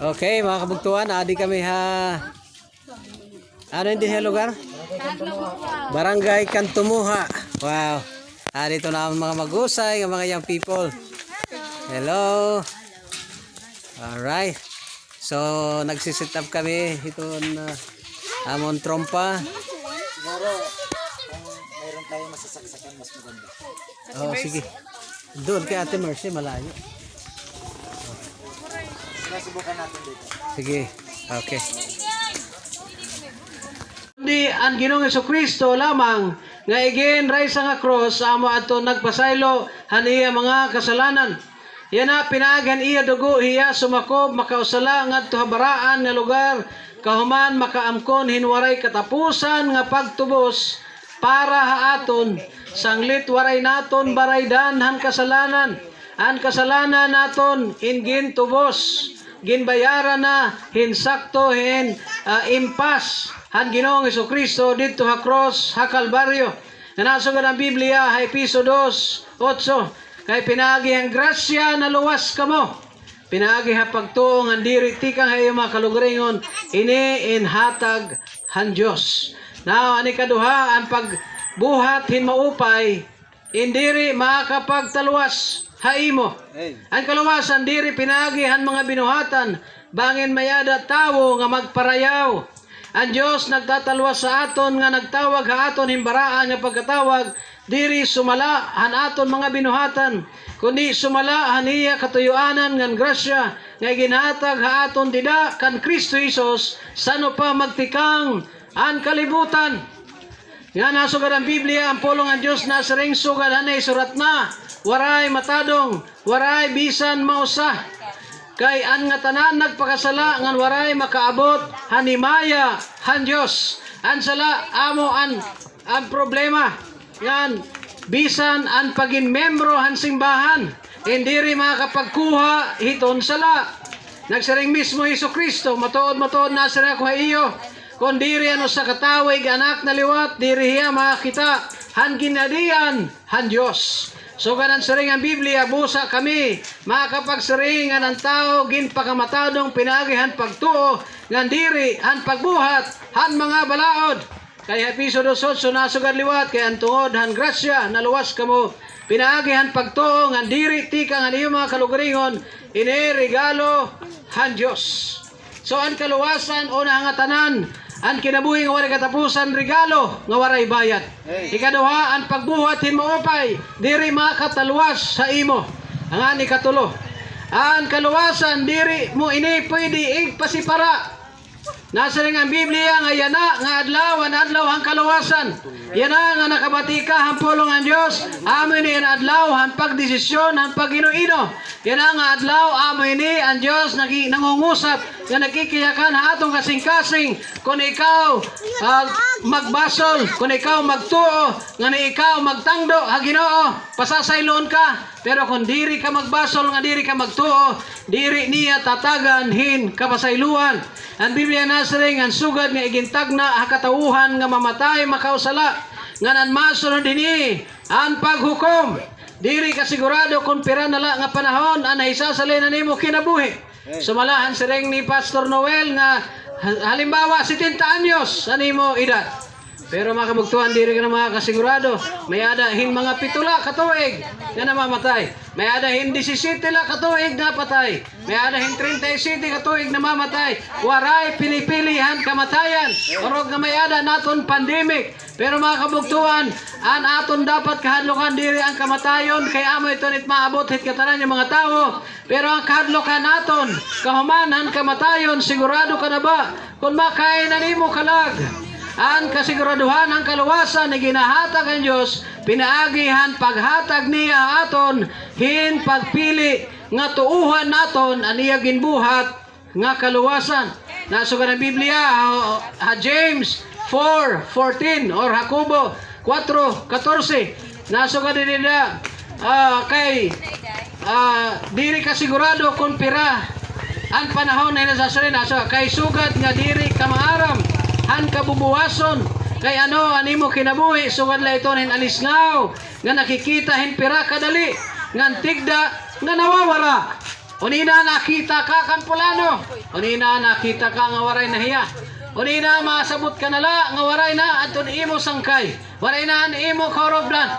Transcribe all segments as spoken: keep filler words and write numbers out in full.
Okay, mga kabugtuan, adi kami ha, ano ini nga lugar? Barangay Kantumoha. Wow. Adi ito na an mga mahusay nga mga young people. Hello. Alright. So, nagsi-set up kami hiton, ah, amon trompa. Siguro, kung mayroon tayong masasaksakan, mas maganda. Oh, sige. Doon kay Ate Mercy, malayo. Sinasubukan natin dito. Sige. Okay. Kundi an Ginoong Jesu-Cristo lamang nga iginraysa nga krus, amo adto nagpasaylo han iya mga kasalanan. Yana, pinaagi han iya dugo, hiya sumakob, makausala ngadto ha baraan nga lugar, kahuman makaamkon hin waray katapusan nga pagtubos para ha aton, sanglit waray naton baraydan han kasalanan. An kasalanan naton in gintubos, ginbayaran na hin sakto hin, ah, impas han Ginoong Jesu-Cristo didto ha krus ha Kalbaryo. Nga nasugad an Biblia ha Efeso dos otso, kay pinaagi han grasya naluwas kamo. Pinaagi ha pagtuo ngan diri tikang ha iyo mga kalugaringon, ini in hatag han Dios. Now, an ikaduha, an pagbuhat hin maupay, in diri makapagtalwas ha imo. Amen. An kaluwasan diri pinaagi han mga binuhatan, bangin may-ada tawo nga magparayaw. An Dios nagtatalwas sa aton nga nagtawag ha aton hin baraan nga pagkatawag, diri sumala han aton mga binuhatan, kundi sumala han iya katuyoanan ngan grasya nga iginhatag ha aton dida kan Cristo Jesus, san-o pa magtikang an kalibutan. Nga nasugad an Biblia, an pulong han Dios nasiring sugad han naisurat na, waray matadong, waray bisan mausa. Kay an ngatanan nagpakasala ngan waray makaabot han himaya han Dios. An sala amo an, an problema ngan bisan an pagin miyembro han simbahan, in diri makakapagkuha hiton sala. Nagsiring mismo Jesu-Cristo, matuod, matuod nasiring ako ha iyo, kon diri an usa ka tawo ig-anak na liwat, diri hiya makakita han ginhadian han Dios. Sugad han siring han Biblia, busa kami makakapagsiring ngan an tawo ginpakamatadong pinaagi han pagtuo, ngan diri han pagbuhat han mga balaod. Kay ha Efeso dos otso nasugad liwat, kay an tungod han grasya naluwas kamo, pinaagi han pagtuo, ngan diri tikang han iyo mga kalugaringon, ini regalo han Dios. So, an kaluwasan, una ha ngatanan, an kinabuhi nga waray katapusan, regalo nga waray bayad. Hey. Ikaduha, an pagbuhat hin maupay, diri makatalwas ha imo. Ngan ikatulo, an kaluwasan, diri mo ini pwede igpasipara. Nasiring an Biblia nga yana nga adlaw, an adlaw han kaluwasan. Yana nga nakabati ka han pulong han Dios, amo ini an adlaw han pagdesisyon, han pag-ino-ino. Yana nga adlaw, amo ini an Dios nagi-, nangungusap, nga nakikiyakan ha aton kasingkasing. Kon ikaw, ah, magbasol, kon ikaw magtuo, ngan ikaw magtangdo ha Ginoo, pasasayloon ka. Pero kon diri ka magbasol, ngan diri ka magtuo, diri niya tatagan hin kapasayloan. An Biblia nasiring, an sugad nga igintagna ha katawhan nga mamatay makausala, ngan an masunod hini an paghukom. Diri ka sigurado kon pira na la nga panahon an nahisasalin han imo kinabuhi. Sumala han siring ni Pastor Noel nga ha-, halimbawa, setenta anyos an imo edad. Pero, mga kabugtuan, diri ka na makakasigurado. May-ada hin mga pito la ka tuig nga namamatay. May-ada hin disisiyete la ka tuig napatay. May-ada hin treinta y siete ka tuig namamatay. Waray pinipili han kamatayan. Orog nga may-ada naton pandemic. Pero, mga kabugtuan, an aton dapat kahadlukan diri an kamatayon, kay amo iton it maabot hit ngatanan nga mga tawo. Pero an kahadlukan naton, kahuman han kamatayon, sigurado ka na ba kon makain an imo kalag? An kasiguradohan han kaluwasan nga ginhahatag han Dios, pinaagi han paghatag niya ha aton hin pagpili nga tuohan naton an iya ginbuhat nga kaluwasan. Nasugad an Biblia ha, ha James four fourteen or Jacobo kuwatro katorse. Nasugad dida, ah, kay, ah, diri ka sigurado kon pira an panahon nga hinasasali. Nasugad, kay sugad nga diri ka maaram han kabubuwason, kay ano an imo kinabuhi, sugad la iton hin alisngaw nga nakikita hin pira kadali, ngan tigda nga nawawara. Unina nakita ka kan pulano. Unina nakita ka nga waray na hiya. Unina masabot ka na la nga waray na adton imo sangkay. Waray na an imo kaurobdan.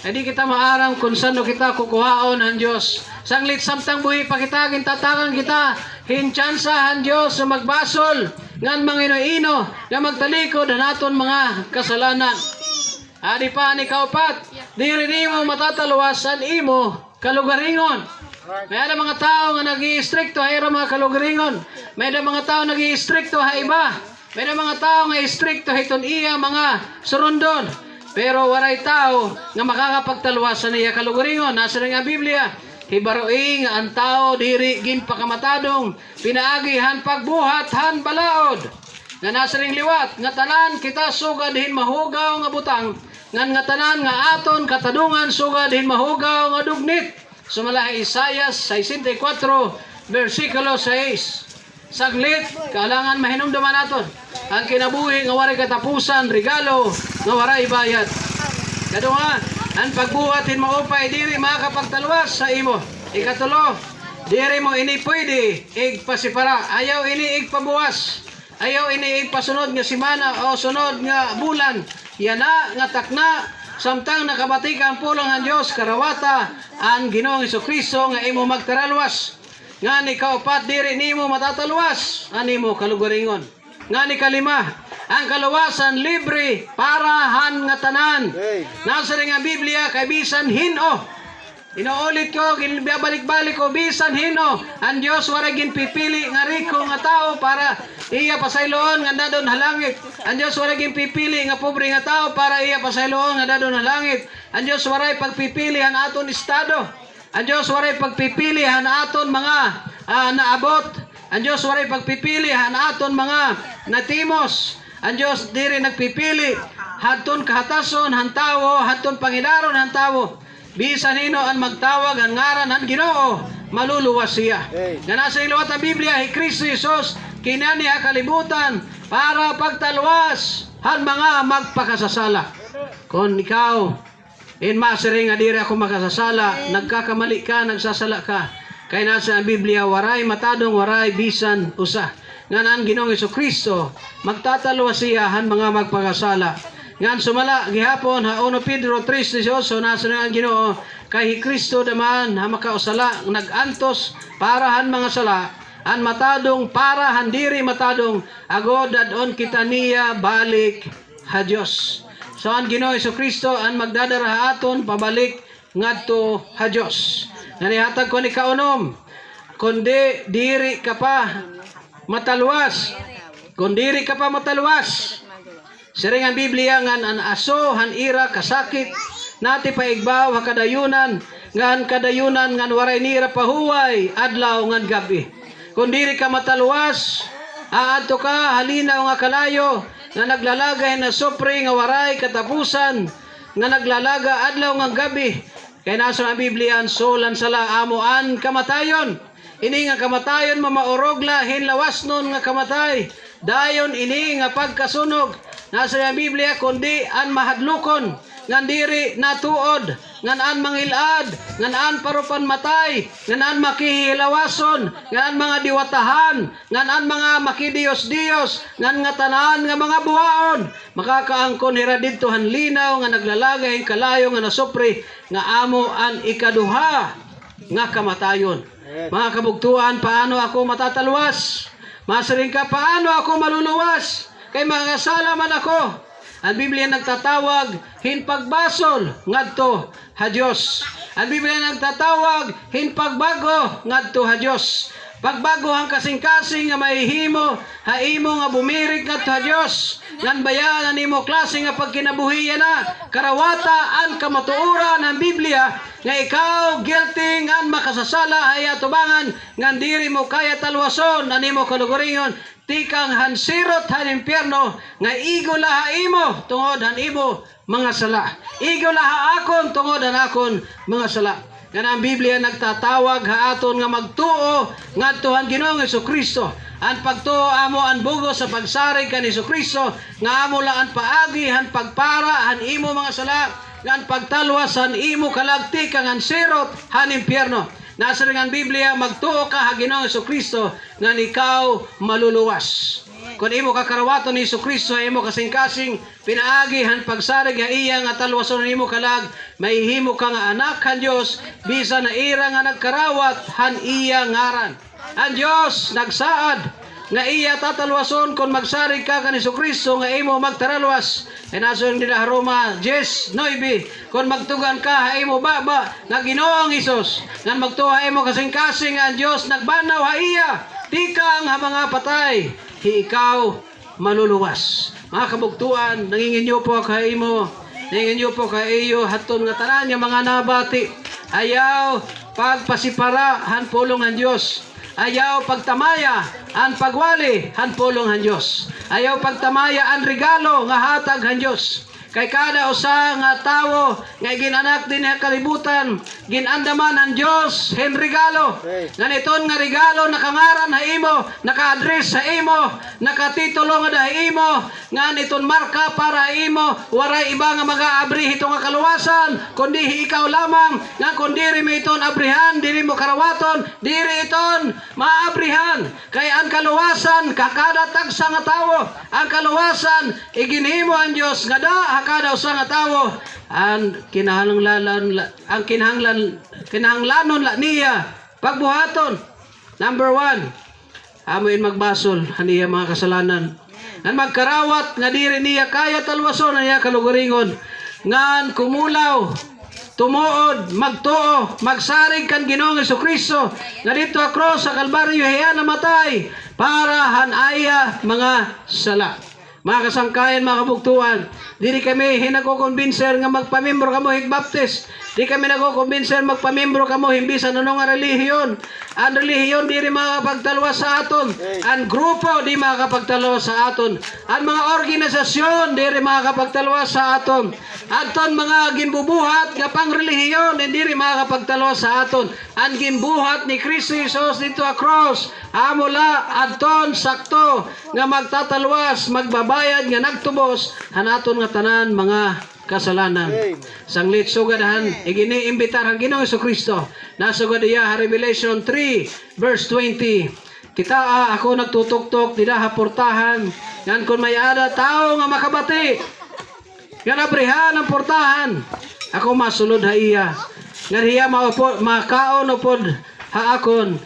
Ay di kita maaram kon san-o kita kukuhaon han Dios. Sanglit samtang buhi pa kita, gintatagan kita hin tsansa han Dios nga magbasol ngan mangino-ino nga magtalikod han aton mga kasalanan. Adi pa an ikaupat, diri nimo matatalwas an imo kalugaringon. May-ada mga tawo nga nag-iistrikto ha ira mga kalugaringon. May-ada mga tawo nag-iistrikto ha iba. May-ada mga tawo nga istrikto hiton iya mga surundon. Pero waray tawo nga makakapagtalwas han iya kalugaringon. Nasiring an Biblia, hibaroi nga an tawo diri ginpakamatadong pinaagi han pagbuhat han balaod. Nga nasiring liwat, ngatanan kita sugad hin mahugaw nga butang, ngan ngatanan nga aton katadongan sugad hin mahugaw nga dugnit. Sumala ha Isaias sesenta y cuatro, bersikulo sais. Saglit, kailangan mahinumduman naton. An kinabuhi nga waray katapusan, regalo nga waray bayad. Kaduha, an pagbuhat hin maupay diri makakapagtalwas ha imo. Ikatulo, diri mo ini pwede igpasipara. Ayaw ini igpabuwas. Ayaw ini igpasunod nga semana o sunod nga bulan. Yana nga takna, samtang nakabati ka han pulong han Dios, karawata an Ginoong Jesu-Cristo nga imo magtaralwas. Ngan ikaupat, diri nimo matatalwas an imo kalugaringon. Ngan ikalima, an kaluwasan libre para han ngatanan. Hey. Nasiring an Biblia, kay bisan hin-o. Inuulit ko, ginbabalik-balik ko, bisan hin-o. An Dios waray ginpipili nga riko nga tawo para iya pasayloon nga dad-on ha langit. An Dios waray ginpipili nga pobre nga tawo para iya pasayloon nga dad-on ha langit. An Dios waray pagpipili han aton estado. An Dios waray pagpipili han aton mga, ah, naabot. An Dios waray pagpipili han aton mga natimos. An Dios diri nagpipili hadton kahatason han tawo, hadton pangidaron han tawo. Bisan hin-o an magtawag han ngaran han Ginoo, maluluwas hiya. Hey. Nga nasiring liwat an Biblia, hi Kristo Jesus kinani ha kalibutan para pagtalwas han mga magpakasasala. Kon ikaw, in masiring nga diri ako makasasala, nagkakamali ka, nagsasala ka. Kay nasiring an Biblia, waray matadong, waray bisan usa. Ngan an Ginoong Jesu-Cristo, magtatalwas hiya han mga magpakasala. Ngan sumala gihapon ha uno Pedro tres dieciocho, nasiring an Ginoo, kay hi Cristo da man ha makausa la nag-antos para han mga sala, an matadong para han diri matadong, agod dad-on kita niya balik ha Dios. So, an Ginoong Jesu-Cristo an magdadara ha aton pabalik ngadto ha Dios. Ngan ihatag ko an ikaunom, kundi diri ka pa matalwas. Kon diri ka pa matalwas. Siring an Biblia ngan an aso han ira kasakit natipaigbaw ha kadayunan, ngan kadayunan ngan waray nira pahuway adlaw ngan gab-i. Kon diri ka matalwas, aadto ka ha linaw nga kalayo nga naglalaga hin asupre nga waray katapusan, nga naglalaga adlaw ngan gab-i. Kay nasiring an Biblia, an suol han sala amo an kamatayon. Ini nga kamatayon mamaurog la hin lawasnon nga kamatay. Dayon ini nga pagkasunog, nasiring an Biblia, kundi an mahadlukon, ngan diri natuod, ngan an mangil-ad, ngan an parupanmatay, ngan an makihilawason, ngan an mga diwatahan, ngan an mga makidiyos-diyos, ngan ngatanan nga mga buwaon, makakaangkon hira didto han linaw nga naglalaga hin kalayo nga nasupre, nga amo an ikaduha nga kamatayon. Amen. Mga kabugtoan, paano ako matatalwas? Masiring ka, paano ako maluluwas? Kay makasala man ako. An Biblia nagtatawag hin pagbasol ngadto ha Dios. An Biblia nagtatawag hin pagbag-o ngadto ha Dios. Pagbag-o han kasingkasing nga mahihimo ha imo nga bumirik ngadto ha Dios. Ngan bayaan an imo klase nga pagkinabuhi yana, karawata an kamatuoran han Biblia nga ikaw guilty ngan makasasala ha iya atubangan, ngan diri mo kaya talwason an imo kalugaringon tikang han sirot han impyerno nga igo la ha imo tungod han imo mga sala. Igo la ha akon tungod han akon mga sala. Ngan an Biblia nagtatawag ha aton nga magtuo ngadto han Ginoong Jesu-Cristo. An pagtuo amo an bug-os sa pagsarig kan Jesu-Cristo, nga amo la an paagi han pagpara han imo mga sala, ngan pagtalwas han imo kalag tikang han sirot han impyerno. Nasiring an Biblia, magtuo ka ha Ginoong Jesu-Cristo ngan ikaw maluluwas. Kon imo kakarawaton hi Jesu-Cristo ha imo kasingkasing, pinaagi han pagsarig ha iya nga talwason an imo kalag, mahihimo ka nga anak han Dios, bisan ha ira nga nagkarawat han iya ngaran. An Dios nagsaad nga iya tatalwason kon magsarig ka kan Jesu-Cristo nga imo magtaralwas. Kay nasiring dida ha Roma diyes nuebe, kon magtug-an ka ha imo baba nga Ginoong Hesus, ngan magtuo ha imo kasingkasing nga an Dios nagbanaw ha iya tikang ha mga patay, hi ikaw maluluwas. Mga kabugtoan, nanginginyupo ako ha imo, nanginginyupo ako ha iyo, haton nga tanan nga mga nabati. Ayaw pagpasipara han pulong han Dios. Ayaw pagtamaya an pagwali han pulong han Dios. Ayaw pagtamaya an regalo nga hatag han Dios. Kay kada usa nga tawo nga igin-anak dinhi ha kalibutan, gin-andaman han Dios hin regalo. Ngan iton nga regalo nakangaran ha imo, naka-address ha imo, nakatitulo ngada ha imo, ngan iton marka para ha imo, waray iba nga mag-aabri hito nga kaluwasan, kundi hi ikaw lamang, nga kon diri mo iton abrihan, diri mo karawaton, diri iton maabrihan. Kay an kaluwasan ha kada tagsa nga tawo, an kaluwasan iginhimo han Dios ngada ha kada usa nga tawo. An kinahanglan, an kinahanglan, kinahanglanon la niya pagbuhaton. Number one, amo in magbasol han iya mga kasalanan. Ngan magkarawat nga diri niya kaya talwason an iya kalugaringon. Ngan kumulaw, tumuod, magtuo, magsarig kan Ginoong Jesu-Cristo nga didto ha krus ha Kalbaryo hiya namatay para han iya mga sala. Mga kasangkayan, mga kabugtoan, diri kami hin nagkukumbinser nga magpamiyembro kamo hin Baptist. Di kami nagkukumbinser magpamiyembro kamo hin bisan ano nga relihiyon. An relihiyon diri makakapagtalwas sa aton. An grupo di makakapagtalwas sa aton. An mga organisasyon diri makakapagtalwas sa aton. Adton mga ginbubuhat nga pangrelihiyon, diri makakapagtalwas sa aton. An ginbuhat ni Kristo Jesus didto ha krus, amo la adton sakto nga magtatalwas, magbabayad nga nagtubos han aton nga tanan mga kasalanan. Sanglit sugad han iginiimbitar han Ginoong Jesu-Cristo, nasugad hiya ha Revelation three verse twenty. Kitaa, ako nagtutuktok dida ha portahan, ngan kon may-ada tawo nga makabati ngan abrihan an portahan, ako masulod ha iya, ngan hiya maupo-, makaon upod ha akon,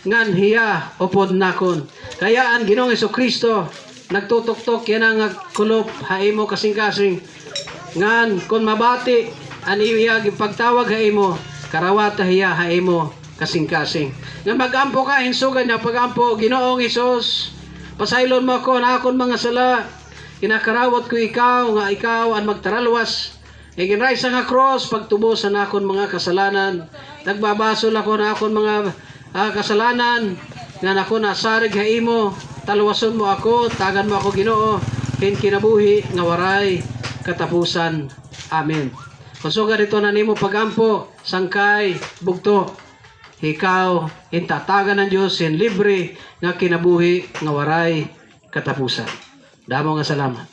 ngan hiya upod nakon. Kaya an Ginoong Jesu-Cristo nagtutuktok yana nga kulop ha imo kasingkasing, ngan kon mabati an iya ginpagtawag ha imo, karawata hiya ha imo kasingkasing. Ngan mag-ampo ka hin sugad nga pag-ampo, Ginoong Hesus, pasaylon mo ako han akon mga sala. Kinakarawat ko ikaw nga ikaw an magtaralwas. Iginraysang ha krus pagtubos han akon mga kasalanan. Nagbabasol ako han akon mga, ah, kasalanan, ngan ako nasarig ha imo. Talwason mo ako, tagan mo ako, Ginoo, hin kinabuhi nga waray katapusan. Amen. Kon sugad iton an imo pag-ampo, sangkay, bugto, ikaw in tatagan han Dios hin libre nga kinabuhi nga waray katapusan. Damo nga salamat.